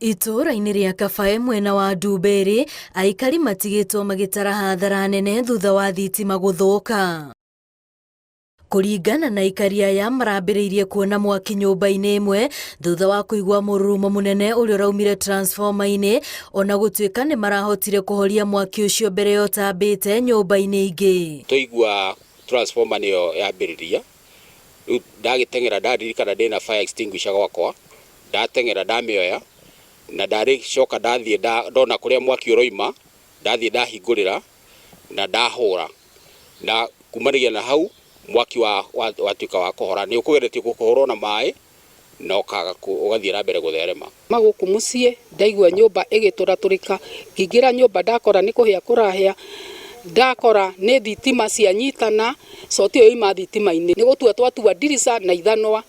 Itũũra-inĩ rĩa Kabae mwena wa Ndumberi, aikari matigĩtwo magĩtara hathara nene thutha wa thitima gũthũka. Kũringana na aikari aya marambĩrĩirie kuona mwaki nyũmba-inĩ ĩmwe thutha wa kũigua mũrurumo mũnene ũrĩa ũraumire transformer-inĩ ona gũtuĩka nĩ marahotire kũhoria mwaki ũcio mbere ya ũtambĩte nyũmba-inĩ ingĩ. Twaigua transformer nĩyo yambĩrĩria, rĩu ndagĩteng'era ndaririkana ndĩna fire extinguisher gwakwa, ndateng'era ndamĩoya na ndarĩcoka ndathiĩ ndona kũrĩa mwaki ũroima, ndathiĩ ndahingũrĩra na ndahũra na kumanagia na hau mwaki watuĩka wa kũhora. Nĩ ũkũgeretie kũhũrwo na maĩ na ũkaga ũgathiĩ na mbere gũtherema. Ma gũkũ mũciĩ ndaigua nyũmba ĩgĩtũratũrĩka, ngĩingĩra nyũmba ndakora nĩ kũhĩa kũrahĩa, ndakora nĩ thitima cianyitana, coti ĩyo yoima thitima-inĩ. Nĩ gũtua twatua ndirica na ithanwa.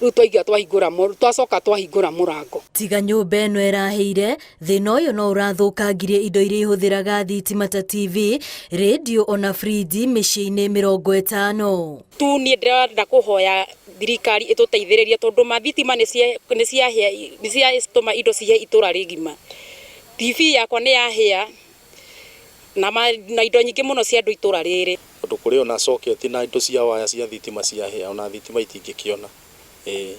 Rĩu twaingĩra twahingũra twacoka twahingũra mũrango. Tiga nyũmba ĩno ĩrahĩire, thĩna ũyũ no ũrathũkangirie indo iria ihũthĩraga thitima ta TV, rĩndiũ ona fridge mĩciĩ-inĩ 50. Tu niĩ ndĩrenda kũhoya thirikari ĩtũteithĩrĩrie tondũ ma thitima nĩ ciahĩa nĩ ciatũma indo cihĩe itũra rĩgima. TV yakwa nĩ yahĩa na na indo nyingĩ mũno cia andũ itũra rĩrĩ. Tondũ kũrĩ ona socket na indo cia waya cia thitima ciahĩa ona thitima itingĩkĩona, ĩĩ.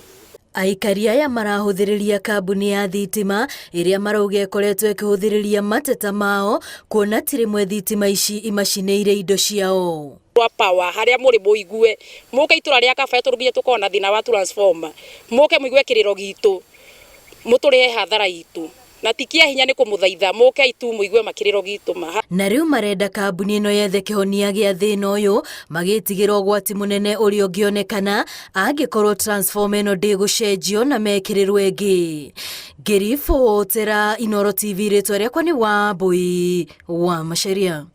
Aikari aya marahũthĩrĩria kambuni ya thitima ĩrĩa marauga ĩkoretwo ĩkĩhũthĩrĩria mateta mao kuona ti rĩmwe thitima ici imacinĩire indo ciao. Rwa power harĩa mũrĩ mũigue mũke itũra rĩa Kabaya tondũ nginya tũkoragwo na thĩna wa transformer mũke mũigue kĩrĩro gitũ mũtũrĩhe hathara itũ. Na ti kĩa hinya nĩ kũmũthaitha mũke itu mũigue ma kĩrĩro gitũ ma. Na rĩu marenda kambuni ĩno yethe kĩhonia gĩa thĩna ũyũ magĩtigĩra ũgwati mũnene ũrĩa ũngĩonekana angĩkorwo transformer ĩno ndĩgũcenjio na mekĩrĩrwo ĩngĩ. Ngĩribotera Inooro TV rĩtwa rĩakwa nĩ Wambui wa Macharia.